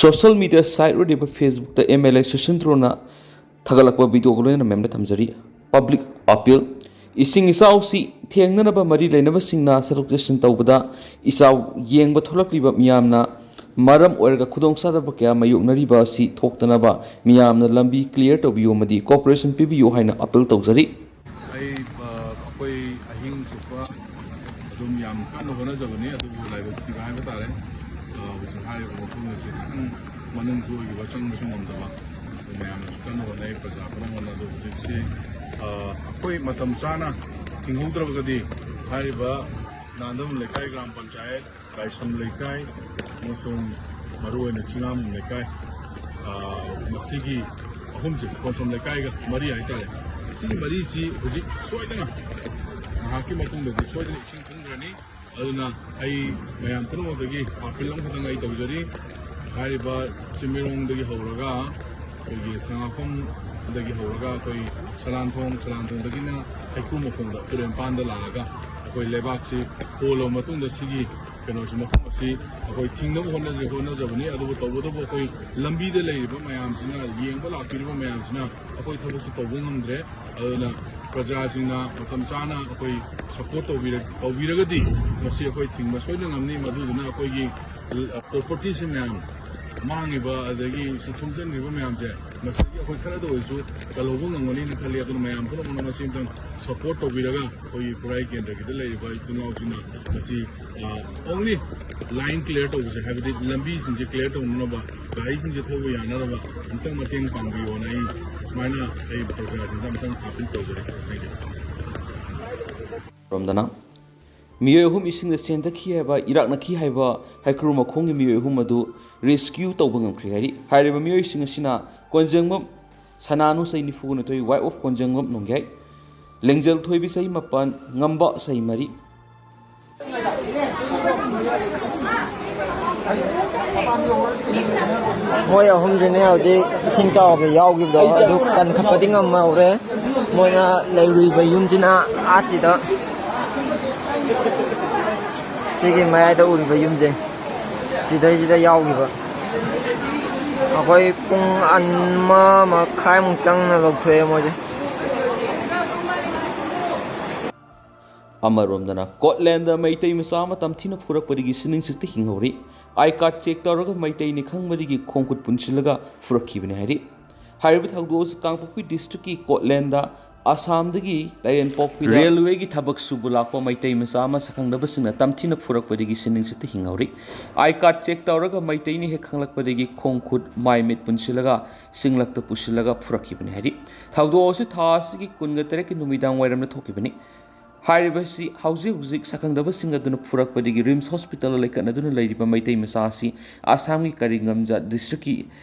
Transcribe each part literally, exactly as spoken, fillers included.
Social media site ꯑꯣꯏꯔꯤꯕ Facebookꯇ MLA ꯁꯨꯁꯤꯟꯗ꯭ꯔꯣꯅ ꯊꯥꯒꯠꯂꯛꯄ videoꯒ ꯂꯣꯏꯅꯅ ꯃꯦꯝꯗ ꯊꯝꯖꯔꯤ꯫ Public appeal: ꯏꯁꯤꯡ ꯏꯆꯥꯎꯁꯤ ꯊꯦꯡꯅꯅꯕ ꯃꯔꯤ ꯂꯩꯅꯕꯁꯤꯡꯅ ꯆꯠꯊꯣꯛ ꯆꯠꯁꯤꯟ ꯇꯧꯕꯗ ꯏꯆꯥꯎ ꯌꯦꯡꯕ ꯊꯣꯛꯂꯛꯂꯤꯕ ꯃꯤꯌꯥꯝꯅ ꯃꯔꯝ ꯑꯣꯏꯔꯒ ꯈꯨꯗꯣꯡꯆꯥꯗꯕ ꯀꯌꯥ ꯃꯥꯌꯣꯛꯅꯔꯤꯕ ꯑꯁꯤ ꯊꯣꯛꯇꯅꯕ ꯃꯤꯌꯥꯝꯅ ꯂꯝꯕꯤ clear ꯇꯧꯕꯤꯌꯨ ꯑꯃꯗꯤ cooperation ꯄꯤꯕꯤꯌꯨ ꯍꯥꯏꯅ appeal ꯇꯧꯖꯔꯤ꯫ ꯑꯩ, ꯑ, ꯑꯩꯈꯣꯏ ꯑꯍꯤꯡ ꯆꯨꯞꯄ ꯑꯗꯨꯝ ꯌꯥꯝ ꯀꯟꯅ ꯍꯣꯠꯅꯖꯕꯅꯤ, ꯑꯗꯨꯕꯨ ꯂꯥꯏꯕꯛ ꯊꯤꯕ ꯍꯥꯏꯕ ꯇꯥꯔꯦ꯫ ꯑ, ꯍꯧꯖꯤꯛ ꯍꯥꯏꯔꯤꯕ ꯃꯐꯝ ꯑꯁꯤ ꯈꯤꯇꯪ ꯃꯅꯨꯡꯁꯨ ꯑꯣꯏꯈꯤꯕ, ꯆꯪꯕꯁꯨ ꯉꯝꯗꯕ, ꯑꯗꯨ ꯃꯌꯥꯝꯅꯁꯨ ꯀꯟꯅ ꯍꯣꯠꯅꯩ, ꯄ꯭ꯔꯖꯥ ꯄꯨꯝꯅꯃꯛꯅ꯫ ꯑꯗꯨ ꯍꯧꯖꯤꯛꯁꯤ, ꯑ, ꯑꯩꯈꯣꯏ ꯃꯇꯝ ꯆꯥꯅ ꯊꯤꯡꯍꯧꯗ꯭ꯔꯕꯒꯗꯤ ꯍꯥꯏꯔꯤꯕ ꯅꯥꯟꯗꯝ ꯂꯩꯀꯥꯏ ꯒ꯭ꯔꯥꯝ ꯄꯟꯆꯥꯌꯠ, ꯂꯥꯏꯁ꯭ꯔꯝ ꯂꯩꯀꯥꯏ ꯑꯃꯁꯨꯡ ꯃꯔꯨꯑꯣꯏꯅ ꯆꯤꯡꯉꯥꯝꯕꯝ ꯂꯩꯀꯥꯏ, ꯑ, ꯃꯁꯤꯒꯤ ꯑꯍꯨꯝꯁꯦ, ꯀꯣꯟꯁꯝ ꯂꯩꯀꯥꯏꯒ ꯃꯔꯤ ꯍꯥꯏꯇꯥꯔꯦ, ꯁꯤꯒꯤ ꯃꯔꯤꯁꯤ ꯍꯧꯖꯤꯛ ꯁꯣꯏꯗꯅ, ꯉꯥꯏꯍꯥꯛꯀꯤ ꯃꯇꯨꯡꯗꯗꯤ ꯁꯣꯏꯗꯅ ꯏꯁꯤꯡ ꯊꯨꯝꯈ꯭ꯔꯅꯤ꯫ ꯑꯗꯨꯅ ꯑꯩ ꯃꯌꯥꯝ ꯄꯨꯝꯅꯃꯛꯇꯒꯤ appeal ꯑꯃꯈꯛꯇꯪ ꯑꯩ ꯇꯧꯖꯔꯤ꯫ ꯍꯥꯏꯔꯤꯕ ꯆꯤꯡꯃꯩꯔꯣꯡꯗꯒꯤ ꯍꯧꯔꯒ, ꯑꯩꯈꯣꯏꯒꯤ ꯁꯉꯥꯛꯐꯝꯗꯒꯤ ꯍꯧꯔꯒ, ꯑꯩꯈꯣꯏ ꯁꯂꯥꯟꯊꯣꯡ, ꯁꯂꯥꯟꯊꯣꯡꯗꯒꯤꯅ ꯍꯩꯀ꯭ꯔꯨ ꯃꯈꯣꯡꯗ ꯇꯨꯔꯦꯜ ꯃꯄꯥꯟꯗ ꯂꯥꯛꯑꯒ, ꯑꯩꯈꯣꯏ ꯂꯩꯕꯥꯛꯁꯤ ꯍꯣꯜꯂꯕ ꯃꯇꯨꯡꯗ, ꯁꯤꯒꯤ ꯀꯩꯅꯣꯁꯤ, ꯃꯐꯝ ꯑꯁꯤ ꯑꯩꯈꯣꯏ ꯊꯤꯡꯅꯕ ꯍꯣꯠꯅꯖ-, ꯍꯣꯠꯅꯖꯕꯅꯤ꯫ ꯑꯗꯨꯕꯨ ꯇꯧꯕꯇꯕꯨ ꯑꯩꯈꯣꯏ ꯂꯝꯕꯤꯗ ꯂꯩꯔꯤꯕ ꯃꯌꯥꯝꯁꯤꯅ, ꯌꯦꯡꯕ ꯂꯥꯛꯄꯤꯔꯤꯕ ꯃꯌꯥꯝꯁꯤꯅ ꯑꯩꯈꯣꯏ ꯊꯕꯛꯁꯤ ꯇꯧꯕ ꯉꯝꯗ꯭ꯔꯦ꯫ ꯑꯗꯨꯅ ꯄ꯭ꯔꯖꯥꯁꯤꯡꯅ ꯃꯇꯝ ꯆꯥꯅ ꯑꯩꯈꯣꯏ support ꯇꯧꯕꯤꯔ-, ꯇꯧꯕꯤꯔꯒꯗꯤ ꯃꯁꯤ ꯑꯩꯈꯣꯏ ꯊꯤꯡꯕ ꯁꯣꯏꯗꯅ ꯉꯝꯅꯤ꯫ ꯃꯗꯨꯗꯨꯅ ꯑꯩꯈꯣꯏꯒꯤ, ꯑ, propertyꯁꯤ ꯃꯌꯥꯝ ꯃꯥꯡꯉꯤꯕ, ꯑꯗꯒꯤ ꯁꯤ ꯊꯨꯝꯖꯤꯟꯈ꯭ꯔꯤꯕ ꯃꯌꯥꯝꯁꯦ, ꯃꯁꯤꯗꯒꯤ ꯑꯩꯈꯣꯏ ꯈꯔꯗ ꯑꯣꯏꯔꯁꯨ ꯀꯜꯍꯧꯕ ꯉꯝꯒꯅꯤꯅ ꯈꯜꯂꯤ꯫ ꯑꯗꯨꯅ ꯃꯌꯥꯝ ꯄꯨꯝꯅꯃꯛꯅ ꯃꯁꯤ ꯑꯝꯇꯪ support ꯇꯧꯕꯤꯔꯒ, ꯑꯩꯈꯣꯏꯒꯤ ꯈꯨꯔꯥꯏ ꯀꯦꯟꯗ꯭ꯔꯒꯤꯗ ꯂꯩꯔꯤꯕ ꯏꯆꯤꯜ ꯏꯅꯥꯎꯁꯤꯡꯅ ꯃꯁꯤ, ꯑ, only line clear ꯇꯧꯕꯁꯦ, ꯍꯥꯏꯕꯗꯤ ꯂꯝꯕꯤꯁꯤꯡꯁꯦ clear ꯇꯧꯅꯅꯕ, ꯒꯥꯔꯤꯁꯤꯡꯁꯦ ꯊꯧꯕ ꯌꯥꯅꯅꯕ ꯑꯃꯨꯛꯇꯪ ꯃꯇꯦꯡ ꯄꯥꯡꯕꯤꯌꯣꯅ ꯑꯩ ꯁꯨꯃꯥꯏꯅ ꯑꯩ ꯄ꯭ꯔꯖꯥꯁꯤꯡꯗ ꯑꯃꯨꯛꯇꯪ appeal ꯇꯧꯖꯔꯤ꯫ Thank you꯫ ꯔꯣꯝꯗꯅ ꯃꯤꯑꯣꯏ ꯑꯍꯨꯝ ꯏꯁꯤꯡꯗ ꯆꯦꯟꯊꯈꯤ ꯍꯥꯏꯕ, ꯏꯔꯥꯛꯅꯈꯤ ꯍꯥꯏꯕ ꯍꯩꯀ꯭ꯔꯨ ꯃꯈꯣꯡꯒꯤ ꯃꯤꯑꯣꯏ ꯑꯍꯨꯝ ꯑꯗꯨ rescue ꯇꯧꯕ ꯉꯝꯈ꯭ꯔꯦ ꯍꯥꯏꯔꯤ꯫ ꯍꯥꯏꯔꯤꯕ ꯃꯤꯑꯣꯏꯁꯤꯡ ꯑꯁꯤꯅ ꯀꯣꯟꯖꯦꯡꯕꯝ ꯁꯅꯥꯅꯨ, ꯆꯍꯤ ꯅꯤꯐꯨ ꯍꯨꯝꯗꯣꯏ, wife of ꯀꯣꯟꯖꯦꯡꯕꯝ ꯅꯣꯡꯌꯥꯏ, ꯂꯦꯡꯖꯦꯜ ꯊꯣꯏꯕꯤ, ꯆꯍꯤ ꯃꯥꯄꯟ, ꯉꯝꯕ, ꯆꯍꯤ ꯃꯔꯤ꯫ ꯃꯣꯏ ꯑꯍꯨꯝꯁꯤꯅꯦ ꯍꯧꯖꯤꯛ ꯏꯁꯤꯡ ꯆꯥꯎꯕꯗ ꯌꯥꯎꯈꯤꯕꯗꯣ, ꯑꯗꯨ ꯀꯟꯈꯠꯄꯗꯤ ꯉꯝꯍꯧꯔꯦ꯫ ꯃꯣꯏꯅ ꯂꯩꯔꯨꯔꯤꯕ ꯌꯨꯝꯁꯤꯅ ꯑꯥꯁꯤꯗ, ꯁꯤꯒꯤ ꯃꯌꯥꯏꯗ ꯎꯔꯤꯕ ꯌꯨꯝꯁꯦ, ꯁꯤꯗꯩꯁꯤꯗ ꯌꯥꯎꯈꯤꯕ꯫ ꯑꯩꯈꯣꯏ ꯄꯨꯡ ꯑꯃ ꯃꯈꯥꯏꯃꯨꯛ ꯆꯪꯅ ꯂꯧꯊꯣꯛꯑꯦ ꯃꯣꯏꯁꯦ꯫ ꯑꯃꯔꯣꯝꯗꯅ ꯀꯣꯠꯂꯦꯟꯗ ꯃꯩꯇꯩ ꯃꯆꯥ ꯑꯃ ꯇꯝꯊꯤꯅ ꯐꯨꯔꯛꯄꯗꯒꯤ ꯁꯤꯅꯤꯡꯁꯤꯠꯇ ꯍꯤꯡꯍꯧꯔꯤ꯫ ꯑꯥꯏ ꯀꯥꯔꯗ ꯆꯦꯛ ꯇꯧꯔꯒ ꯃꯩꯇꯩꯅꯤ ꯈꯪꯕꯗꯒꯤ ꯈꯣꯡꯈꯨꯠ ꯄꯨꯟꯁꯤꯜꯂꯒ ꯐꯨꯔꯛꯈꯤꯕꯅꯤ ꯍꯥꯏꯔꯤ꯫ ꯍꯥꯏꯔꯤꯕ ꯊꯧꯗꯣꯛ ꯑꯁꯤ ꯀꯥꯡꯄꯣꯛꯄꯤ ꯗꯤꯁꯇ꯭ꯔꯤꯛꯀꯤ ꯀꯣꯠꯂꯦꯟꯗ ꯑꯁꯥꯝꯗꯒꯤ ꯇꯥꯏꯔꯦꯟꯄꯣꯛꯄꯤꯗ ꯔꯦꯜꯋꯦꯒꯤ ꯊꯕꯛ ꯁꯨꯕ ꯂꯥꯛꯄ ꯃꯩꯇꯩ ꯃꯆꯥ ꯑꯃ ꯁꯛꯈꯪꯗꯕꯁꯤꯡꯅ ꯇꯝꯊꯤꯅ ꯐꯨꯔꯛꯄꯗꯒꯤ ꯁꯤꯅꯤꯡꯁꯤꯠꯇ ꯍꯤꯡꯍꯧꯔꯤ꯫ ꯑꯥꯏ ꯀꯥꯔꯗ ꯆꯦꯛ ꯇꯧꯔꯒ ꯃꯩꯇꯩꯅꯤ ꯍꯦꯛ ꯈꯪꯂꯛꯄꯗꯒꯤ ꯈꯣꯡ ꯈꯨꯠ ꯃꯥꯏ ꯃꯤꯠ ꯄꯨꯟꯁꯤꯜꯂꯒ ꯁꯤꯡꯂꯛꯇ ꯄꯨꯁꯤꯜꯂꯒ ꯐꯨꯔꯛꯈꯤꯕꯅꯤ ꯍꯥꯏꯔꯤ꯫ ꯊꯧꯗꯣꯛ ꯑꯁꯤ ꯊꯥ ꯑꯁꯤꯒꯤ ꯀꯨꯟꯒ ꯇꯔꯦꯠꯀꯤ ꯅꯨꯃꯤꯗꯥꯡ ꯋꯥꯏꯔꯝꯗ ꯊꯣꯛꯈꯤꯕꯅꯤ꯫ ꯍꯥꯏꯔꯤꯕꯁꯤ ꯍꯧꯖꯤꯛ ꯍꯧꯖꯤꯛ ꯁꯛꯈꯪꯗꯕꯁꯤꯡ ꯑꯗꯨꯅ ꯐꯨꯔꯛꯄꯗꯒꯤ ꯔꯤꯝꯁ ꯍꯣꯁꯄꯤꯇꯥꯜꯗ ꯂꯩꯈꯠꯅꯗꯨꯅ ꯂꯩꯔꯤꯕ ꯃꯩꯇꯩ ꯃꯆꯥ ꯑꯁꯤ ꯑꯁꯥꯝꯒꯤ ꯀꯔꯤꯡꯒꯝꯖ ꯗꯤꯁꯇ꯭ꯔꯤꯛꯀꯤ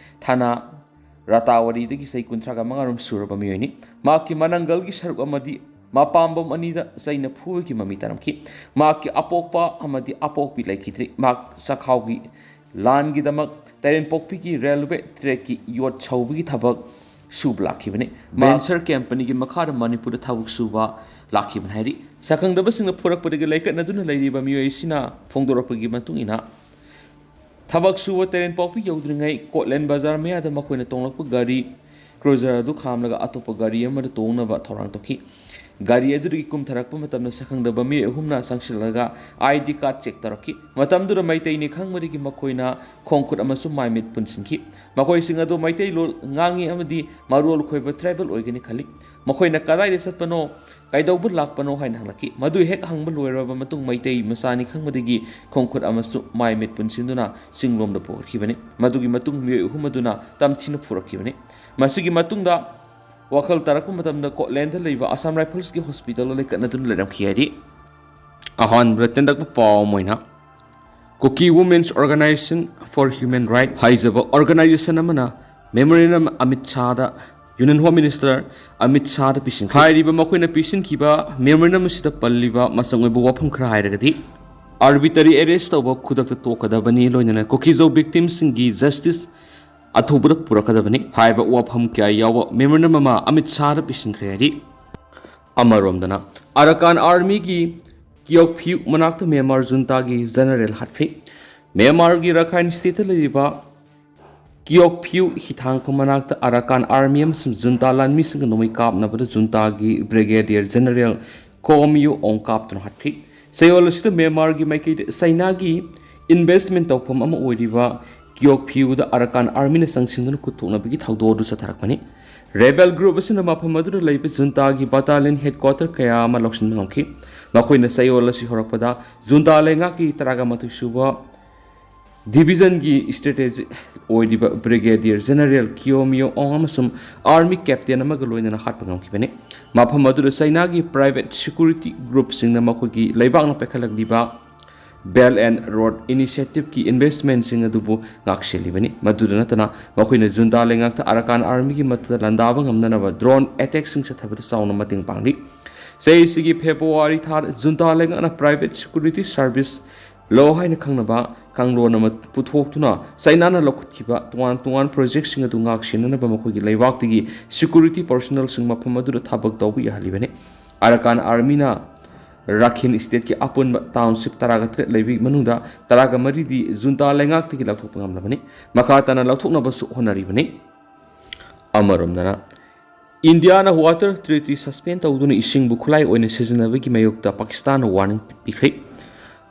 ꯊꯥꯅꯥ ꯔꯥꯇꯥꯋꯥꯔꯤꯗꯒꯤ ꯆꯍꯤ ꯀꯨꯟꯊ꯭ꯔꯥꯒ ꯃꯉꯥꯔꯣꯝ ꯁꯨꯔꯕ ꯃꯤꯑꯣꯏꯅꯤ꯫ ꯃꯍꯥꯛꯀꯤ ꯃꯅꯪꯒꯜꯒꯤ ꯁꯔꯨꯛ ꯑꯃꯗꯤ ꯃꯄꯥꯝꯕꯣꯝ ꯑꯅꯤꯗ ꯆꯩꯅ ꯐꯨꯕꯒꯤ ꯃꯃꯤ ꯇꯥꯔꯝꯈꯤ꯫ ꯃꯍꯥꯛꯀꯤ ꯑꯄꯣꯛꯄ ꯑꯃꯗꯤ ꯑꯄꯣꯛꯄꯤ ꯂꯩꯈꯤꯗ꯭ꯔꯤ꯫ ꯃꯍꯥꯛ ꯆꯈꯥꯎꯒꯤ ꯂꯥꯟꯒꯤꯗꯃꯛ ꯇꯥꯏꯔꯦꯟꯄꯣꯛꯄꯤꯒꯤ ꯔꯦꯜꯋꯦ ꯇ꯭ꯔꯦꯛꯀꯤ ꯌꯣꯠ ꯁꯧꯕꯒꯤ ꯊꯕꯛ ꯁꯨꯕ ꯂꯥꯛꯈꯤꯕꯅꯤ꯫ ꯕꯦꯟꯁꯔ ꯀꯦꯝꯄꯅꯤꯒꯤ ꯃꯈꯥꯗ ꯃꯅꯤꯄꯨꯔꯗ ꯊꯕꯛ ꯁꯨꯕ ꯂꯥꯛꯈꯤꯕꯅꯤ ꯍꯥꯏꯔꯤ꯫ ꯁꯛꯈꯪꯗꯕꯁꯤꯡꯅ ꯐꯨꯔꯛꯄꯗꯒꯤ ꯂꯩꯀꯠꯅꯗꯨꯅ ꯂꯩꯔꯤꯕ ꯃꯤꯑꯣꯏꯁꯤꯅ ꯐꯣꯡꯗꯣꯔꯛꯄꯒꯤ ꯃꯇꯨꯡ ꯏꯟꯅ, ꯊꯕꯛ ꯁꯨꯕ ꯇꯦꯔꯦꯟꯄꯣꯛꯄꯤ ꯌꯧꯗ꯭ꯔꯤꯉꯩ ꯀꯣꯠꯂꯦꯟ ꯕꯖꯥꯔ ꯃꯌꯥꯗ ꯃꯈꯣꯏꯅ ꯇꯣꯡꯂꯛꯄ ꯒꯥꯔꯤ ꯀ꯭ꯔꯨꯖꯔ ꯑꯗꯨ ꯈꯥꯝꯂꯒ ꯑꯇꯣꯞꯄ ꯒꯥꯔꯤ ꯑꯃꯗ ꯇꯣꯡꯅꯕ ꯊꯧꯔꯥꯡ ꯇꯧꯈꯤ꯫ ꯒꯥꯔꯤ ꯑꯗꯨꯗꯒꯤ ꯀꯨꯝꯊꯔꯛꯄ ꯃꯇꯝꯗ ꯁꯛꯈꯪꯗꯕ ꯃꯤꯑꯣꯏ ꯑꯍꯨꯝꯅ ꯆꯪꯁꯤꯜꯂꯒ ꯑꯥꯏ ꯗꯤ ꯀꯥꯔꯗ ꯆꯦꯛ ꯇꯧꯔꯛꯈꯤ꯫ ꯃꯇꯝꯗꯨꯗ ꯃꯩꯇꯩꯅꯤ ꯈꯪꯕꯗꯒꯤ ꯃꯈꯣꯏꯅ ꯈꯣꯡ ꯈꯨꯠ ꯑꯃꯁꯨꯡ ꯃꯥꯏ ꯃꯤꯠ ꯄꯨꯟꯁꯤꯟꯈꯤ꯫ ꯃꯈꯣꯏꯁꯤꯡ ꯑꯗꯨ ꯃꯩꯇꯩꯂꯣꯟ ꯉꯥꯡꯉꯤ ꯑꯃꯗꯤ ꯃꯔꯣꯜ ꯈꯣꯏꯕ ꯇ꯭ꯔꯥꯏꯕꯦꯜ ꯑꯣꯏꯒꯅꯤ ꯈꯜꯂꯤ꯫ ꯃꯈꯣꯏꯅ ꯀꯗꯥꯏꯗ ꯆꯠꯄꯅꯣ, ꯀꯩꯗꯧꯕ ꯂꯥꯛꯄꯅꯣ ꯍꯥꯏꯅ ꯍꯪꯂꯛꯈꯤ꯫ ꯃꯗꯨ ꯍꯦꯛ ꯍꯪꯕ ꯂꯣꯏꯔꯕ ꯃꯇꯨꯡ ꯃꯩꯇꯩ ꯃꯆꯥꯅꯤ ꯈꯪꯕꯗꯒꯤ ꯈꯣꯡ ꯈꯨꯠ ꯑꯃꯁꯨꯡ ꯃꯥꯏ ꯃꯤꯠ ꯄꯨꯟꯁꯤꯟꯗꯨꯅ ꯆꯤꯡꯂꯣꯝꯗ ꯄꯨꯈꯠꯈꯤꯕꯅꯤ꯫ ꯃꯗꯨꯒꯤ ꯃꯇꯨꯡ ꯃꯤꯑꯣꯏ ꯑꯍꯨꯝ ꯑꯗꯨꯅ ꯇꯝꯊꯤꯅ ꯐꯨꯔꯛꯈꯤꯕꯅꯤ꯫ ꯃꯁꯤꯒꯤ ꯃꯇꯨꯡꯗ ꯋꯥꯈꯜ ꯇꯥꯔꯛꯄ ꯃꯇꯝꯗ ꯀꯣꯠꯂꯦꯟꯗ ꯂꯩꯕ ꯑꯁꯥꯝ ꯔꯥꯏꯐꯜꯁꯀꯤ ꯍꯣꯁꯄꯤꯇꯥꯜꯗ ꯂꯩꯀꯠꯅꯗꯨꯅ ꯂꯩꯔꯝꯈꯤ ꯍꯥꯏꯔꯤ꯫ ꯑꯍꯥꯟꯕꯗ ꯇꯦꯟꯗꯛꯄ ꯄꯥꯎ ꯑꯃ ꯑꯣꯏꯅ, Kuki Women's Organization for Human Rights ꯍꯥꯏꯖꯕ ꯑꯣꯔꯒꯅꯥꯏꯖꯦꯁꯟ ꯑꯃꯅ ꯃꯦꯃꯣꯔꯦꯟꯗꯝ ꯑꯃꯤꯠ ꯁꯥꯗ, ꯌꯨꯅꯤꯌꯟ ꯍꯣꯝ ꯃꯤꯅꯤꯁꯇꯔ ꯑꯃꯤꯠ ꯁꯥꯗ ꯄꯤꯁꯤꯟꯈꯤ꯫ ꯍꯥꯏꯔꯤꯕ ꯃꯈꯣꯏꯅ ꯄꯤꯁꯤꯟꯈꯤꯕ ꯃꯦꯃꯣꯔꯦꯟꯗꯝ ꯑꯁꯤꯗ ꯄꯜꯂꯤꯕ ꯃꯆꯪ ꯑꯣꯏꯕ ꯋꯥꯐꯝ ꯈꯔ ꯍꯥꯏꯔꯒꯗꯤ, ꯑꯥꯔꯕꯤꯇꯔꯤ ꯑꯦꯔꯦꯁ ꯇꯧꯕ ꯈꯨꯗꯛꯇ ꯇꯣꯛꯀꯗꯕꯅꯤ, ꯂꯣꯏꯅꯅ ꯀꯨꯀꯤꯖꯧ ꯚꯤꯛꯇꯤꯝꯁꯤꯡꯒꯤ ꯖꯁꯇꯤꯁ ꯑꯊꯨꯕꯗ ꯄꯨꯔꯛꯀꯗꯕꯅꯤ ꯍꯥꯏꯕ ꯋꯥꯐꯝ ꯀꯌꯥ ꯌꯥꯎꯕ ꯃꯦꯃꯣꯔꯦꯟꯗꯝ ꯑꯃ ꯑꯃꯤꯠ ꯁꯥꯗ ꯄꯤꯁꯤꯟꯈ꯭ꯔꯦ ꯍꯥꯏꯔꯤ꯫ ꯑꯃꯔꯣꯝꯗꯅ, ꯑꯔꯥꯀꯥꯟ ꯑꯥꯔꯃꯤꯒꯤ ꯀꯤꯌꯣꯛꯐ꯭ꯌꯨ ꯃꯅꯥꯛꯇ ꯃ꯭ꯌꯥꯟꯃꯥꯔ ꯖꯨꯟꯇꯥꯒꯤ ꯖꯦꯅꯔꯦꯜ ꯍꯥꯠꯈ꯭ꯔꯦ꯫ ꯃ꯭ꯌꯥꯟꯃꯥꯔꯒꯤ ꯔꯥꯈꯥꯏꯟ ꯁ꯭ꯇꯦꯠꯇ ꯂꯩꯔꯤꯕ ꯀꯤꯌꯣꯛ ꯐꯤꯌꯨ ꯍꯤꯊꯥꯡꯐꯝ ꯃꯅꯥꯛꯇ ꯑꯔꯥꯀꯥꯟ ꯑꯥꯔꯃꯤ ꯑꯃꯁꯨꯡ ꯖꯨꯟꯇꯥ ꯂꯥꯟꯃꯤꯁꯤꯡꯒ ꯅꯣꯡꯃꯩ ꯀꯥꯞꯅꯕꯗ ꯖꯨꯟꯇꯥꯒꯤ ꯕ꯭ꯔꯤꯒꯦꯗꯤꯌꯔ ꯖꯦꯅꯔꯦꯜ ꯀꯣ ꯃꯤꯌꯨ ꯑꯣꯡ ꯀꯥꯞꯇꯨꯅ ꯍꯥꯠꯈꯤ꯫ ꯆꯌꯣꯜ ꯑꯁꯤꯗ ꯃ꯭ꯌꯥꯟꯃꯥꯔꯒꯤ ꯃꯥꯏꯀꯩꯗ ꯆꯩꯅꯥꯒꯤ ꯏꯟꯚꯦꯁ꯭ꯠꯃꯦꯟꯠ ꯇꯧꯐꯝ ꯑꯃ ꯑꯣꯏꯔꯤꯕ ꯀꯤꯌꯣꯛ ꯐꯤꯌꯨꯗ ꯑꯔꯥꯀꯥꯟ ꯑꯥꯔꯃꯤꯅ ꯆꯪꯁꯤꯟꯗꯨꯅ ꯈꯨꯠ ꯊꯣꯛꯅꯕꯒꯤ ꯊꯧꯗꯣꯛ ꯑꯗꯨ ꯆꯠꯊꯔꯛꯄꯅꯤ꯫ ꯔꯦꯕꯦꯜ ꯒ꯭ꯔꯨꯞ ꯑꯁꯤꯅ ꯃꯐꯝ ꯑꯗꯨꯗ ꯂꯩꯕ ꯖꯨꯟꯇꯥꯒꯤ ꯕꯠꯇꯥꯂꯤꯌꯟ ꯍꯦꯗꯀ꯭ꯋꯥꯇꯔ ꯀꯌꯥ ꯑꯃ ꯂꯧꯁꯤꯟꯕ ꯉꯝꯈꯤ꯫ ꯃꯈꯣꯏꯅ ꯆꯌꯣꯜ ꯑꯁꯤ ꯍꯧꯔꯛꯄꯗ ꯖꯨꯟꯇꯥ ꯂꯩꯉꯥꯛꯀꯤ ꯇꯔꯥꯒ ꯃꯥꯊꯣꯏ ꯁꯨꯕ ꯗꯤꯕꯤꯖꯟꯒꯤ ꯁ꯭ꯇ꯭ꯔꯦꯇꯦꯖꯤꯛ ꯑꯣꯏꯔꯤꯕ ꯕ꯭ꯔꯤꯒꯦꯗꯤꯌꯔ ꯖꯦꯅꯔꯦꯜ ꯀꯤꯌꯣ ꯃꯤꯌꯣ ꯑꯣꯡ ꯑꯃꯁꯨꯡ ꯑꯥꯔꯃꯤ ꯀꯦꯞꯇꯦꯟ ꯑꯃꯒ ꯂꯣꯏꯅꯅ ꯍꯥꯠꯄ ꯉꯝꯈꯤꯕꯅꯤ꯫ ꯃꯐꯝ ꯑꯗꯨꯗ ꯆꯩꯅꯥꯒꯤ ꯄ꯭ꯔꯥꯏꯚꯦꯠ ꯁꯦꯀ꯭ꯌꯨꯔꯤꯇꯤ ꯒ꯭ꯔꯨꯞꯁꯤꯡꯅ ꯃꯈꯣꯏꯒꯤ ꯂꯩꯕꯥꯛꯅ ꯄꯥꯏꯈꯠꯂꯛꯂꯤꯕ ꯕꯦꯜꯠ ꯑꯦꯟꯗ ꯔꯣꯗ ꯏꯅꯤꯁꯤꯌꯦꯇꯤꯚꯀꯤ ꯏꯟꯚꯦꯁ꯭ꯠꯃꯦꯟꯠꯁꯤꯡ ꯑꯗꯨꯕꯨ ꯉꯥꯛꯁꯦꯜꯂꯤꯕꯅꯤ꯫ ꯃꯗꯨꯗ ꯅꯠꯇꯅ, ꯃꯈꯣꯏꯅ ꯖꯨꯟꯇꯥ ꯂꯩꯉꯥꯛꯇ ꯑꯔꯥꯀꯥꯟ ꯑꯥꯔꯃꯤꯒꯤ ꯃꯊꯛꯇ ꯂꯥꯟꯗꯥꯕ ꯉꯝꯅꯅꯕ ꯗ꯭ꯔꯣꯟ ꯑꯦꯇꯦꯛꯁꯤꯡ ꯆꯠꯊꯕꯗ ꯆꯥꯎꯅ ꯃꯇꯦꯡ ꯄꯥꯡꯂꯤ꯫ ꯆꯍꯤꯁꯤꯒꯤ ꯐꯦꯕ꯭ꯔꯨꯋꯥꯔꯤ ꯊꯥꯗ ꯖꯨꯟꯇꯥ ꯂꯩꯉꯥꯛꯅ ꯄ꯭ꯔꯥꯏꯚꯦꯠ ꯁꯦꯀ꯭ꯌꯨꯔꯤꯇꯤ ꯁꯔꯚꯤꯁ ꯂꯣ ꯍꯥꯏꯅ ꯈꯪꯅꯕ ꯀꯥꯡꯂꯣꯟ ꯑꯃ ꯄꯨꯊꯣꯛꯇꯨꯅ ꯆꯩꯅꯥꯅ ꯂꯧꯈꯠꯈꯤꯕ ꯇꯣꯉꯥꯟ ꯇꯣꯉꯥꯟꯕ ꯄ꯭ꯔꯣꯖꯦꯛꯁꯤꯡ ꯑꯗꯨ ꯉꯥꯛ ꯁꯦꯟꯅꯅꯕ ꯃꯈꯣꯏꯒꯤ ꯂꯩꯕꯥꯛꯇꯒꯤ ꯁꯦꯀ꯭ꯌꯨꯔꯤꯇꯤ ꯄꯔꯁꯣꯅꯦꯜꯁꯤꯡ ꯃꯐꯝ ꯑꯗꯨꯗ ꯊꯕꯛ ꯇꯧꯕ ꯌꯥꯍꯜꯂꯤꯕꯅꯤ꯫ ꯑꯔꯥꯀꯥꯟ ꯑꯥꯔꯃꯤꯅ ꯔꯥꯈꯤꯟ ꯁ꯭ꯇꯦꯠꯀꯤ ꯑꯄꯨꯟꯕ ꯇꯥꯎꯟꯁꯤꯞ ꯇꯔꯥꯒ ꯇꯔꯦꯠ ꯂꯩꯕꯒꯤ ꯃꯅꯨꯡꯗ ꯇꯔꯥꯒ ꯃꯔꯤꯗꯤ ꯖꯨꯟꯇꯥ ꯂꯩꯉꯥꯛꯇꯒꯤ ꯂꯧꯊꯣꯛꯄ ꯉꯝꯂꯕꯅꯤ꯫ ꯃꯈꯥ ꯇꯥꯅ ꯂꯧꯊꯣꯛꯅꯕꯁꯨ ꯍꯣꯠꯅꯔꯤꯕꯅꯤ꯫ ꯑꯃꯔꯣꯝꯗꯅ, ꯏꯟꯗꯤꯌꯥꯅ ꯋꯥꯇꯔ ꯇ꯭ꯔꯤꯇꯤ ꯁꯁꯄꯦꯟ ꯇꯧꯗꯨꯅ ꯏꯁꯤꯡꯕꯨ ꯈꯨꯠꯂꯥꯏ ꯑꯣꯏꯅ ꯁꯤꯖꯤꯟꯅꯕꯒꯤ ꯃꯥꯌꯣꯛꯇ ꯄꯥꯀꯤꯁꯇꯥꯟꯅ ꯋꯥꯔꯅꯤꯡ ꯄꯤꯈ꯭ꯔꯦ꯫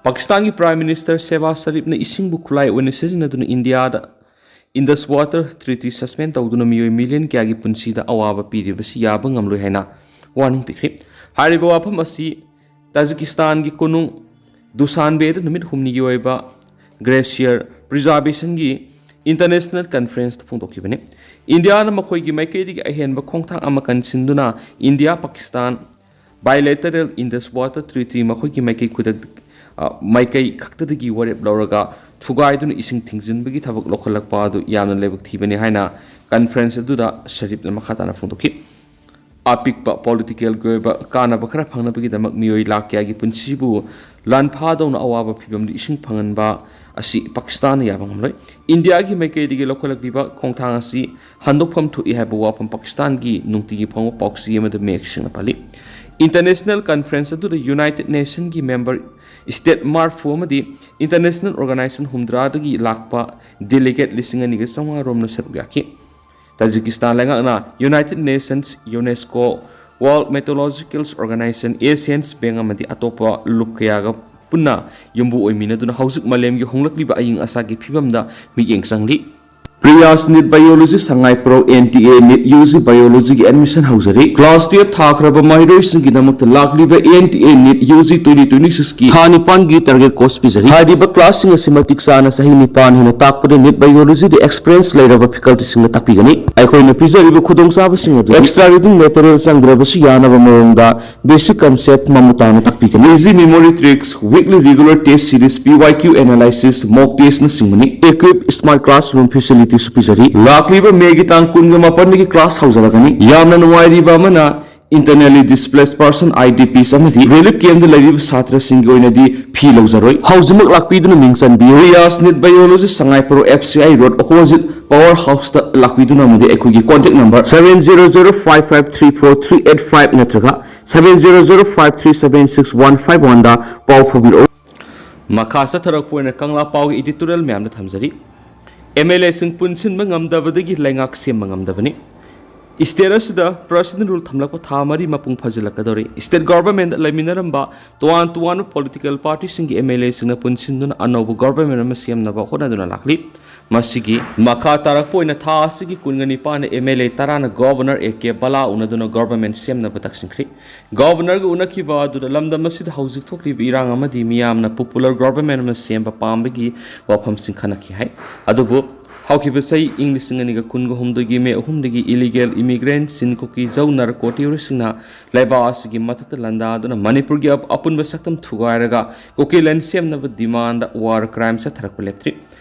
ꯄꯥꯀꯤꯁꯇꯥꯟꯒꯤ ꯄ꯭ꯔꯥꯏꯝ ꯃꯤꯅꯤꯁꯇꯔ ꯁꯦꯕꯥꯖ ꯁꯔꯤꯐꯅ ꯏꯁꯤꯡꯕꯨ ꯈꯨꯠꯂꯥꯏ ꯑꯣꯏꯅ ꯁꯤꯖꯤꯟꯅꯗꯨꯅ ꯏꯟꯗꯤꯌꯥꯗ ꯏꯟꯗꯁ ꯋꯥꯇꯔ ꯇ꯭ꯔꯤꯇꯤ ꯁꯁꯄꯦꯟ ꯇꯧꯗꯨꯅ ꯃꯤꯑꯣꯏ ꯃꯤꯂꯤꯌꯟ ꯀꯌꯥꯒꯤ ꯄꯨꯟꯁꯤꯗ ꯑꯋꯥꯕ ꯄꯤꯔꯤꯕꯁꯤ ꯌꯥꯕ ꯉꯝꯂꯣꯏ ꯍꯥꯏꯅ ꯋꯥꯔꯅꯤꯡ ꯄꯤꯈ꯭ꯔꯦ꯫ ꯍꯥꯏꯔꯤꯕ ꯋꯥꯐꯝ ꯑꯁꯤ ꯇꯥꯖꯤꯀꯤꯁꯇꯥꯟꯒꯤ ꯀꯣꯅꯨꯡ ꯗꯨꯁꯥꯟꯕꯦꯗ ꯅꯨꯃꯤꯠ ꯍꯨꯝꯅꯤꯒꯤ ꯑꯣꯏꯕ ꯒ꯭ꯂꯦꯁꯤꯌꯔ ꯄ꯭ꯔꯤꯖꯥꯔꯕꯦꯁꯟꯒꯤ ꯏꯟꯇꯔꯅꯦꯁꯅꯦꯜ ꯀꯟꯐꯔꯦꯟꯁꯇ ꯐꯣꯡꯗꯣꯛꯈꯤꯕꯅꯤ꯫ ꯏꯟꯗꯤꯌꯥꯅ ꯃꯈꯣꯏꯒꯤ ꯃꯥꯏꯀꯩꯗꯒꯤ ꯑꯍꯦꯟꯕ ꯈꯣꯡꯊꯥꯡ ꯑꯃ ꯀꯟꯁꯤꯟꯗꯨꯅ India Pakistan bilateral Indus water treaty ꯃꯈꯣꯏꯒꯤ ꯃꯥꯏꯀꯩ ꯈꯨꯗꯛ-, ꯑ, ꯃꯥꯏꯀꯩ ꯈꯛꯇꯗꯒꯤ ꯋꯥꯔꯦꯞ ꯂꯧꯔꯒ ꯊꯨꯒꯥꯏꯗꯨꯅ ꯏꯁꯤꯡ ꯊꯤꯡꯖꯤꯟꯕꯒꯤ ꯊꯕꯛ ꯂꯧꯈꯠꯂꯛꯄ ꯑꯗꯨ ꯌꯥꯝꯅ ꯂꯥꯏꯕꯛ ꯊꯤꯕꯅꯤ ꯍꯥꯏꯅ ꯀꯟꯐꯔꯦꯟꯁ ꯑꯗꯨꯗ ꯁꯔꯤꯞꯅ ꯃꯈꯥ ꯇꯥꯅ ꯐꯣꯡꯗꯣꯛꯈꯤ꯫ ꯑꯄꯤꯛꯄ ꯄꯣꯂꯤꯇꯤꯀꯦꯜꯒꯤ ꯑꯣꯏꯕ ꯀꯥꯟꯅꯕ ꯈꯔ ꯐꯪꯅꯕꯒꯤꯗꯃꯛ ꯃꯤꯑꯣꯏ ꯂꯥꯈ ꯀꯌꯥꯒꯤ ꯄꯨꯟꯁꯤꯕꯨ ꯂꯥꯟꯐꯥꯗꯧꯅ ꯑꯋꯥꯕ ꯐꯤꯚꯝꯗ ꯏꯁꯤꯡ ꯐꯪꯍꯟꯕ ꯑꯁꯤ ꯄꯥꯀꯤꯁꯇꯥꯟꯅ ꯌꯥꯕ ꯉꯝꯂꯣꯏ꯫ ꯏꯟꯗꯤꯌꯥꯒꯤ ꯃꯥꯏꯀꯩꯗꯒꯤ ꯂꯧꯈꯠꯂꯛꯂꯤꯕ ꯈꯣꯡꯊꯥꯡ ꯑꯁꯤ ꯍꯟꯗꯣꯛꯐꯝ ꯊꯣꯛꯏ ꯍꯥꯏꯕ ꯋꯥꯐꯝ ꯄꯥꯀꯤꯁꯇꯥꯟꯒꯤ ꯅꯨꯡꯇꯤꯒꯤ ꯐꯣꯡꯕ ꯄꯥꯎꯆꯦ ꯑꯃꯗ ꯃꯌꯦꯛ ꯁꯦꯡꯅ ꯄꯜꯂꯤ꯫ ꯏꯟꯇꯔꯅꯦꯁꯅꯦꯜ ꯀꯟꯐꯔꯦꯟꯁ ꯑꯗꯨꯗ ꯌꯨꯅꯥꯏꯇꯦꯗ ꯅꯦꯁꯟꯒꯤ ꯃꯦꯝꯕꯔ state ꯃꯔꯤꯐꯨ ꯑꯃꯗꯤ international organization ꯍꯨꯝꯗ꯭ꯔꯥꯗꯒꯤ ꯂꯥꯛꯄ delegate ꯂꯤꯁꯤꯡ ꯑꯅꯤꯒ ꯆꯥꯝꯃꯉꯥ ꯔꯣꯝꯅ ꯁꯔꯨꯛ ꯌꯥꯈꯤ꯫ ꯇꯥꯖꯤꯀꯤꯁꯇꯥꯟ ꯂꯩꯉꯥꯛꯅ United Nations, UNESCO, World Meteorological Organization, Asian Bank ꯑꯃꯗꯤ ꯑꯇꯣꯞꯄ ꯂꯨꯞ ꯀꯌꯥꯒ ꯄꯨꯟꯅ ꯌꯨꯝꯕꯨ ꯑꯣꯏꯃꯤꯟꯅꯗꯨꯅ ꯍꯧꯖꯤꯛ ꯃꯥꯂꯦꯝꯒꯤ ꯍꯣꯡꯂꯛꯂꯤꯕ ꯑꯏꯪ ꯑꯁꯥꯒꯤ ꯐꯤꯕꯝꯗ ꯃꯤꯠꯌꯦꯡ ꯆꯪꯂꯤ꯫ Priyas NEET Biology Sangai ꯄ꯭ꯔꯧ N T A NEET U G Biology ꯒꯤ admission ꯍꯧꯖꯔꯤ꯫ Class twelve ꯊꯥꯈ꯭ꯔꯕ ꯃꯍꯩꯔꯣꯏꯁꯤꯡꯒꯤꯗꯃꯛꯇ ꯂꯥꯛꯂꯤꯕ N T A NEET U G twenty twenty-six ꯀꯤ ꯊꯥ ꯅꯤꯄꯥꯟꯒꯤ target course ꯄꯤꯖꯔꯤ꯫ ꯍꯥꯏꯔꯤꯕ class ꯁꯤꯡ ꯑꯁꯤ ꯃꯇꯤꯛ ꯆꯥꯅ ꯆꯍꯤ ꯅꯤꯄꯥꯟ ꯍꯦꯟꯅ ꯇꯥꯛꯄꯗ NEET Biology ꯗ experience ꯂꯩꯔꯕ faculty ꯁꯤꯡꯅ ꯇꯥꯛꯄꯤꯒꯅꯤ꯫ ꯑꯩꯈꯣꯏꯅ ꯄꯤꯖꯔꯤꯕ ꯈꯨꯗꯣꯡꯆꯥꯕꯁꯤꯡ ꯑꯗꯨ extra reading material ꯆꯪꯗ꯭ꯔꯕꯁꯨ ꯌꯥꯅꯕ ꯃꯑꯣꯡꯗ basic concept ꯃꯃꯨꯠ ꯇꯥꯅ ꯇꯥꯛꯄꯤꯒꯅꯤ꯫ Easy memory tricks, weekly regular test series, P Y Q analysis, mock test ꯅꯆꯤꯡꯕꯅꯤ꯫ Equip smart classroom facilities ꯁꯨ ꯄꯤꯖꯔꯤ꯫ ꯂꯥꯛꯂꯤꯕ May ꯒꯤ ꯇꯥꯡ ꯀꯨꯟꯒ ꯃꯥꯄꯟꯗꯒꯤ class ꯍꯧꯖꯔꯛꯀꯅꯤ꯫ ꯌꯥꯝꯅ ꯅꯨꯡꯉꯥꯏꯔꯤꯕ ꯑꯃꯅ, internally displaced person, I D Ps ꯑꯃꯗꯤ relief camp ꯗ ꯂꯩꯔꯤꯕ ꯁꯥꯇ꯭ꯔꯁꯤꯡꯒꯤ ꯑꯣꯏꯅꯗꯤ fee ꯂꯧꯖꯔꯣꯏ꯫ ꯍꯧꯖꯤꯛꯃꯛ ꯂꯥꯛꯄꯤꯗꯨꯅ ꯃꯤꯡ ꯆꯟꯕꯤꯌꯨ꯫ Priyas NEET Biology Sangai ꯄ꯭ꯔꯧ F C I road opposite power house ꯇ ꯂꯥꯛꯄꯤꯗꯨꯅ ꯑꯃꯗꯤ ꯑꯩꯈꯣꯏꯒꯤ contact number seven zero zero five five three four three eight five ꯅꯠꯇ꯭ꯔꯒ seven zero zero five three seven six one five one ꯗ ꯄꯥꯎ ꯐꯥꯎꯕꯤꯔꯛꯎ꯫ ꯃꯈꯥ ꯆꯠꯊꯔꯛꯄ ꯑꯣꯏꯅ ꯀꯪꯂꯥ ꯄꯥꯎꯒꯤ editorial ꯃꯌꯥꯝꯗ ꯊꯝꯖꯔꯤ꯫ M L A ꯁꯤꯡ ꯄꯨꯟꯁꯤꯟꯕ ꯉꯝꯗꯕꯗꯒꯤ ꯂꯩꯉꯥꯛ ꯁꯦꯝꯕ ꯉꯝꯗꯕꯅꯤ꯫ State ꯑꯁꯤꯗ President Rule ꯊꯝꯂꯛꯄ ꯊꯥ ꯃꯔꯤ ꯃꯄꯨꯡ ꯐꯥꯖꯤꯜꯂꯛꯀꯗꯧꯔꯤ꯫ State Government ꯂꯩꯃꯤꯟꯅꯔꯝꯕ ꯇꯣꯉꯥꯟ ꯇꯣꯉꯥꯟꯕ political party ꯁꯤꯡꯒꯤ M L A ꯁꯤꯡꯅ ꯄꯨꯟꯁꯤꯟꯗꯨꯅ ꯑꯅꯧꯕ government ꯑꯃ ꯁꯦꯝꯅꯕ ꯍꯣꯠꯅꯗꯨꯅ ꯂꯥꯛꯂꯤ꯫ ꯃꯁꯤꯒꯤ ꯃꯈꯥ ꯇꯥꯔꯛꯄ ꯑꯣꯏꯅ ꯊꯥ ꯑꯁꯤꯒꯤ ꯀꯨꯟꯒ ꯅꯤꯄꯥꯟꯗ M L A ꯇꯔꯥꯅ Governor A K Bala ꯎꯅꯗꯨꯅ government ꯁꯦꯝꯅꯕ ꯇꯛꯁꯤꯟꯈ꯭ꯔꯤ꯫ Governor ꯒ ꯎꯅꯈꯤꯕ ꯑꯗꯨꯗ ꯂꯝꯗꯝ ꯑꯁꯤꯗ ꯍꯧꯖꯤꯛ ꯊꯣꯛꯂꯤꯕ ꯏꯔꯥꯡ ꯑꯃꯗꯤ ꯃꯤꯌꯥꯝꯅ popular government ꯑꯃ ꯁꯦꯝꯕ ꯄꯥꯝꯕꯒꯤ ꯋꯥꯐꯝꯁꯤꯡ ꯈꯟꯅꯈꯤ ꯍꯥꯏ꯫ ꯑꯗꯨꯕꯨ ꯍꯧꯈꯤꯕ ꯆꯍꯤ ꯏꯪ ꯂꯤꯁꯤꯡ ꯑꯅꯤꯒ ꯀꯨꯟꯒ ꯍꯨꯝꯗꯣꯏꯒꯤ May ꯑꯍꯨꯝꯗꯒꯤ illegal immigrant ꯁꯤꯟ ꯀꯨꯀꯤ ꯖꯧ narco terrorist ꯁꯤꯡꯅ ꯂꯩꯕꯥꯛ ꯑꯁꯤꯒꯤ ꯃꯊꯛꯇ ꯂꯥꯟꯗꯥꯗꯨꯅ ꯃꯅꯤꯄꯨꯔꯒꯤ ꯑꯞ-, ꯑꯄꯨꯟꯕ ꯁꯛꯇꯝ ꯊꯨꯒꯥꯏꯔꯒ ꯀꯨꯀꯤꯂꯦꯟ ꯁꯦꯝꯅꯕ demand war crime ꯆꯠꯊꯔꯛꯄ ꯂꯦꯞꯇ꯭ꯔꯤ꯫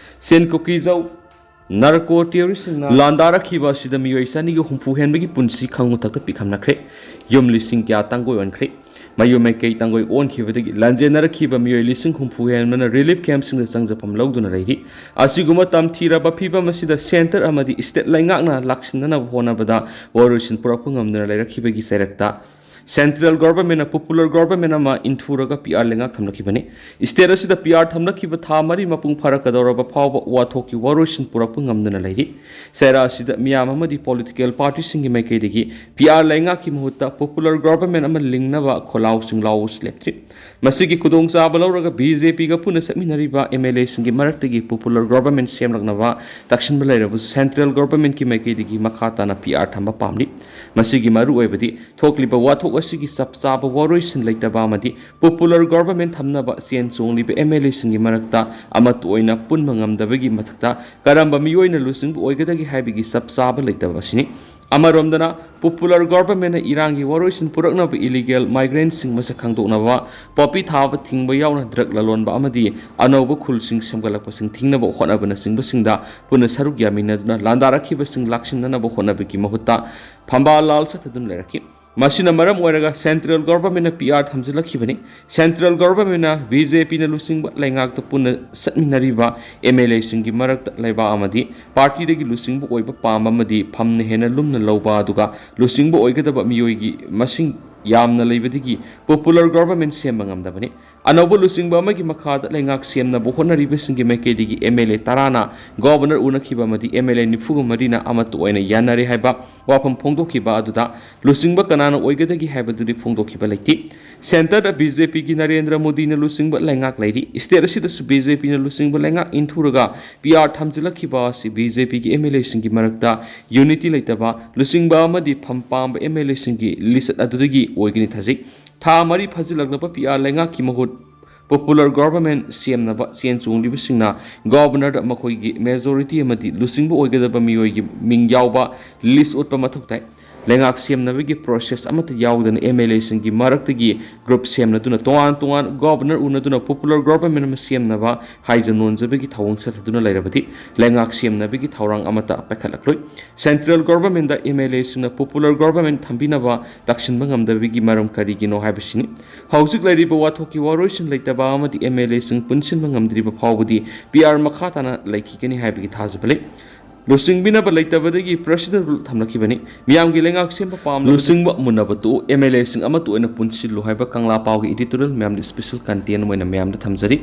ꯁꯤꯟ ꯀꯨꯀꯤ ꯖꯧ narco terrorist ꯁꯤꯡꯅ ꯂꯥꯟꯗꯥꯔꯛꯈꯤꯕ ꯑꯁꯤꯗ ꯃꯤꯑꯣꯏ ꯆꯅꯤꯒ ꯍꯨꯝꯐꯨ ꯍꯦꯟꯕꯒꯤ ꯄꯨꯟꯁꯤ ꯈꯪꯃꯨꯊꯛꯇ ꯄꯤꯛꯍꯟꯅꯈ꯭ꯔꯦ꯫ ꯌꯨꯝ ꯂꯤꯁꯤꯡ ꯀꯌꯥ ꯇꯥꯡꯒꯣꯏ ꯑꯣꯟꯈ꯭ꯔꯦ꯫ ꯃꯌꯨꯝ ꯃꯩꯀꯩ ꯇꯥꯡꯒꯣꯏ ꯑꯣꯟꯈꯤꯕꯗꯒꯤ ꯂꯥꯟꯖꯦꯟꯅꯔꯛꯈꯤꯕ ꯃꯤꯑꯣꯏ ꯂꯤꯁꯤꯡ ꯍꯨꯝꯐꯨ ꯍꯦꯟꯕꯅ relief camp ꯁꯤꯡꯗ ꯆꯪꯖꯐꯝ ꯂꯧꯗꯨꯅ ꯂꯩꯔꯤ꯫ ꯑꯁꯤꯒꯨꯝꯕ ꯇꯝꯊꯤꯔꯕ ꯐꯤꯚꯝ ꯑꯁꯤꯗ centre ꯑꯃꯗꯤ state ꯂꯩꯉꯥꯛꯅ ꯂꯥꯛꯁꯤꯟꯅꯅꯕ ꯍꯣꯠꯅꯕꯗ ꯋꯥꯔꯣꯏꯁꯤꯟ ꯄꯨꯔꯛꯄ ꯉꯝꯗꯅ ꯂꯩꯔꯛꯈꯤꯕꯒꯤ ꯆꯩꯔꯛꯇ Central Government ꯅ Popular Government ꯑꯃ ꯏꯟꯊꯨꯔꯒ P R ꯂꯩꯉꯥꯛ ꯊꯝꯂꯛꯈꯤꯕꯅꯤ꯫ State ꯑꯁꯤꯗ P R ꯊꯝꯂꯛꯈꯤꯕ ꯊꯥ ꯃꯔꯤ ꯃꯄꯨꯡ ꯐꯥꯔꯛꯀꯗꯧꯔꯕ ꯐꯥꯎꯕ ꯋꯥꯊꯣꯛꯀꯤ ꯋꯥꯔꯣꯏꯁꯤꯟ ꯄꯨꯔꯛꯄ ꯉꯝꯗꯅ ꯂꯩꯔꯤ꯫ ꯆꯩꯔꯥ ꯑꯁꯤꯗ ꯃꯤꯌꯥꯝ ꯑꯃꯗꯤ political party ꯁꯤꯡꯒꯤ ꯃꯥꯏꯀꯩꯗꯒꯤ P R ꯂꯩꯉꯥꯛꯀꯤ ꯃꯍꯨꯠꯇ Popular Government ꯑꯃ ꯂꯤꯡꯅꯕ ꯈꯣꯜꯂꯥꯎ ꯁꯤꯡꯂꯥꯎꯕꯁꯨ ꯂꯦꯞꯇ꯭ꯔꯤ꯫ ꯃꯁꯤꯒꯤ ꯈꯨꯗꯣꯡꯆꯥꯕ ꯂꯧꯔꯒ B J P ꯒ ꯄꯨꯟꯅ ꯆꯠꯃꯤꯟꯅꯔꯤꯕ M L A ꯁꯤꯡꯒꯤ ꯃꯔꯛꯇꯒꯤ Popular Government ꯁꯦꯝꯂꯛꯅꯕ ꯇꯛꯁꯤꯟꯕ ꯂꯩꯔꯕꯁꯨ, Central Government ꯀꯤ ꯃꯥꯏꯀꯩꯗꯒꯤ ꯃꯈꯥ ꯇꯥꯅ P R ꯊꯝꯕ ꯄꯥꯝꯂꯤ꯫ ꯃꯁꯤꯒꯤ ꯃꯔꯨꯑꯣꯏꯕꯗꯤ ꯊꯣꯛꯂꯤꯕ ꯋꯥꯊꯣꯛ ꯑꯁꯤꯒꯤ ꯆꯞ ꯆꯥꯕ ꯋꯥꯔꯣꯏꯁꯤꯟ ꯂꯩꯇꯕ ꯑꯃꯗꯤ Popular Government ꯊꯝꯅꯕ ꯆꯦꯟ ꯆꯣꯡꯂꯤꯕ M L A ꯁꯤꯡꯒꯤ ꯃꯔꯛꯇ ꯑꯃꯠꯇ ꯑꯣꯏꯅ ꯄꯨꯟꯕ ꯉꯝꯗꯕꯒꯤ ꯃꯊꯛꯇ, ꯀꯔꯝꯕ ꯃꯤꯑꯣꯏꯅ ꯂꯨꯆꯤꯡꯕ ꯑꯣꯏꯒꯗꯒꯦ ꯍꯥꯏꯕꯒꯤ ꯆꯞ ꯆꯥꯕ ꯂꯩꯇꯕ ꯑꯁꯤꯅꯤ꯫ ꯑꯃꯔꯣꯝꯗꯅ, Popular Government ꯅ ꯏꯔꯥꯡꯒꯤ ꯋꯥꯔꯣꯏꯁꯤꯟ ꯄꯨꯔꯛꯅꯕ illegal migrant ꯁꯤꯡ ꯃꯁꯛ ꯈꯪꯗꯣꯛꯅꯕ, poppy ꯊꯥꯕ ꯊꯤꯡꯕ ꯌꯥꯎꯅ drug ꯂꯂꯣꯟꯕ ꯑꯃꯗꯤ ꯑꯅꯧꯕ ꯈꯨꯜꯁꯤꯡ ꯁꯦꯝꯒꯠꯂꯛꯄꯁꯤꯡ ꯊꯤꯡꯅꯕ ꯍꯣꯠꯅꯕꯅꯆꯤꯡꯕꯁꯤꯡꯗ ꯄꯨꯟꯅ ꯁꯔꯨꯛ ꯌꯥꯃꯤꯟꯅꯗꯨꯅ ꯂꯥꯟꯗꯥꯔꯛꯈꯤꯕꯁꯤꯡ ꯂꯥꯛꯁꯤꯟꯅꯅꯕ ꯍꯣꯠꯅꯕꯒꯤ ꯃꯍꯨꯠꯇ ꯐꯝꯕꯥꯜ ꯂꯥꯜ ꯆꯠꯊꯗꯨꯅ ꯂꯩꯔꯛꯈꯤ꯫ ꯃꯁꯤꯅ ꯃꯔꯝ ꯑꯣꯏꯔꯒ Central Government ꯅ P R ꯊꯝꯖꯤꯜꯂꯛꯈꯤꯕꯅꯤ꯫ Central Government ꯅ B J P ꯅ ꯂꯨꯆꯤꯡꯕ ꯂꯩꯉꯥꯛꯇ ꯄꯨꯟꯅ ꯆꯠꯃꯤꯟꯅꯔꯤꯕ M L A ꯁꯤꯡꯒꯤ ꯃꯔꯛꯇ ꯂꯩꯕꯥꯛ ꯑꯃꯗꯤ party ꯗꯒꯤ ꯂꯨꯆꯤꯡꯕ ꯑꯣꯏꯕ ꯄꯥꯝꯕ ꯑꯃꯗꯤ ꯐꯝꯅ ꯍꯦꯟꯅ ꯂꯨꯝꯅ ꯂꯧꯕ, ꯑꯗꯨꯒ ꯂꯨꯆꯤꯡꯕ ꯑꯣꯏꯒꯗꯕ ꯃꯤꯑꯣꯏꯒꯤ ꯃꯁꯤꯡ ꯌꯥꯝꯅ ꯂꯩꯕꯗꯒꯤ Popular Government ꯁꯦꯝꯕ ꯉꯝꯗꯕꯅꯤ꯫ ꯑꯅꯧꯕ ꯂꯨꯆꯤꯡꯕ ꯑꯃꯒꯤ ꯃꯈꯥꯗ ꯂꯩꯉꯥꯛ ꯁꯦꯝꯅꯕ ꯍꯣꯠꯅꯔꯤꯕꯁꯤꯡꯒꯤ ꯃꯥꯏꯀꯩꯗꯒꯤ M L A ꯇꯔꯥꯅ Governor ꯎꯅꯈꯤꯕ ꯑꯃꯗꯤ M L A ꯅꯤꯐꯨꯒ ꯃꯔꯤꯅ ꯑꯃꯠꯇ ꯑꯣꯏꯅ ꯌꯥꯅꯔꯦ ꯍꯥꯏꯕ ꯋꯥꯐꯝ ꯐꯣꯡꯗꯣꯛꯈꯤꯕ ꯑꯗꯨꯗ ꯂꯨꯆꯤꯡꯕ ꯀꯅꯥꯅ ꯑꯣꯏꯒꯗꯒꯦ ꯍꯥꯏꯕꯗꯨꯗꯤ ꯐꯣꯡꯗꯣꯛꯈꯤꯕ ꯂꯩꯇꯦ꯫ Centre ꯗ B J P ꯒꯤ ꯅꯔꯦꯟꯗ꯭ꯔ ꯃꯣꯗꯤꯅ ꯂꯨꯆꯤꯡꯕ ꯂꯩꯉꯥꯛ ꯂꯩꯔꯤ꯫ State ꯑꯁꯤꯗꯁꯨ B J P ꯅ ꯂꯨꯆꯤꯡꯕ ꯂꯩꯉꯥꯛ ꯏꯟꯊꯨꯔꯒ P R ꯊꯝꯖꯤꯜꯂꯛꯈꯤꯕ ꯑꯁꯤ B J P ꯒꯤ M L A ꯁꯤꯡꯒꯤ ꯃꯔꯛꯇ unity ꯂꯩꯇꯕ, ꯂꯨꯆꯤꯡꯕ ꯑꯃꯗꯤ ꯐꯝ ꯄꯥꯝꯕ M L A ꯁꯤꯡꯒꯤ ꯂꯤꯆꯠ ꯑꯗꯨꯗꯒꯤ ꯑꯣꯏꯒꯅꯤ ꯊꯥꯖꯩ꯫ ꯊꯥ ꯃꯔꯤ ꯐꯥꯖꯤꯜꯂꯛꯂꯕ P R ꯂꯩꯉꯥꯛꯀꯤ ꯃꯍꯨꯠ Popular Government ꯁꯦꯝꯅꯕ ꯆꯦꯟ ꯆꯣꯡꯂꯤꯕꯁꯤꯡꯅ Governor ꯗ ꯃꯈꯣꯏꯒꯤ majority ꯑꯃꯗꯤ ꯂꯨꯆꯤꯡꯕ ꯑꯣꯏꯒꯗꯕ ꯃꯤꯑꯣꯏꯒꯤ ꯃꯤꯡ ꯌꯥꯎꯕ list ꯎꯠꯄ ꯃꯊꯧ ꯇꯥꯏ꯫ ꯂꯩꯉꯥꯛ ꯁꯦꯝꯅꯕꯒꯤ process ꯑꯃꯠꯇ ꯌꯥꯎꯗꯅ M L A ꯁꯤꯡꯒꯤ ꯃꯔꯛꯇꯒꯤ group ꯁꯦꯝꯅꯗꯨꯅ ꯇꯣꯉꯥꯟ ꯇꯣꯉꯥꯟ Governor ꯎꯅꯗꯨꯅ Popular Government ꯑꯃ ꯁꯦꯝꯅꯕ ꯍꯥꯏꯖ ꯅꯣꯟꯖꯕꯒꯤ ꯊꯧꯑꯣꯡ ꯆꯠꯊꯗꯨꯅ ꯂꯩꯔꯕꯗꯤ ꯂꯩꯉꯥꯛ ꯁꯦꯝꯅꯕꯒꯤ ꯊꯧꯔꯥꯡ ꯑꯃꯠꯇ ꯄꯥꯏꯈꯠꯂꯛꯂꯣꯏ꯫ Central Government the M L A ꯁꯤꯡꯅ Popular Government ꯊꯝꯕꯤꯅꯕ ꯇꯛꯁꯤꯟꯕ ꯉꯝꯗꯕꯒꯤ ꯃꯔꯝ ꯀꯔꯤꯒꯤꯅꯣ ꯍꯥꯏꯕꯁꯤꯅꯤ꯫ ꯍꯧꯖꯤꯛ ꯂꯩꯔꯤꯕ ꯋꯥꯊꯣꯛꯀꯤ ꯋꯥꯔꯣꯏꯁꯤꯟ ꯂꯩꯇꯕ ꯑꯃꯗꯤ M L A ꯁꯤꯡ ꯄꯨꯟꯁꯤꯟꯕ ꯉꯝꯗ꯭ꯔꯤꯕ ꯐꯥꯎꯕꯗꯤ P R ꯃꯈꯥ ꯇꯥꯅ ꯂꯩꯈꯤꯒꯅꯤ ꯍꯥꯏꯕꯒꯤ ꯊꯥꯖꯕ ꯂꯩ꯫ ꯂꯨꯆꯤꯡꯕꯤꯅꯕ ꯂꯩꯇꯕꯗꯒꯤ president rule ꯊꯝꯂꯛꯈꯤꯕꯅꯤ꯫ ꯃꯤꯌꯥꯝꯒꯤ ꯂꯩꯉꯥꯛ ꯁꯦꯝꯕ ꯄꯥꯝꯂꯕ ꯂꯨꯆꯤꯡꯕ ꯃꯨꯟꯅꯕ ꯇꯣꯛꯎ, MLA ꯁꯤꯡ ꯑꯃꯠꯇ ꯑꯣꯏꯅ ꯄꯨꯟꯁꯤꯜꯂꯨ ꯍꯥꯏꯕ ꯀꯪꯂꯥ ꯄꯥꯎꯒꯤ editorial ꯃꯌꯥꯝꯗ special content ꯑꯣꯏꯅ ꯃꯌꯥꯝꯗ ꯊꯝꯖꯔꯤ꯫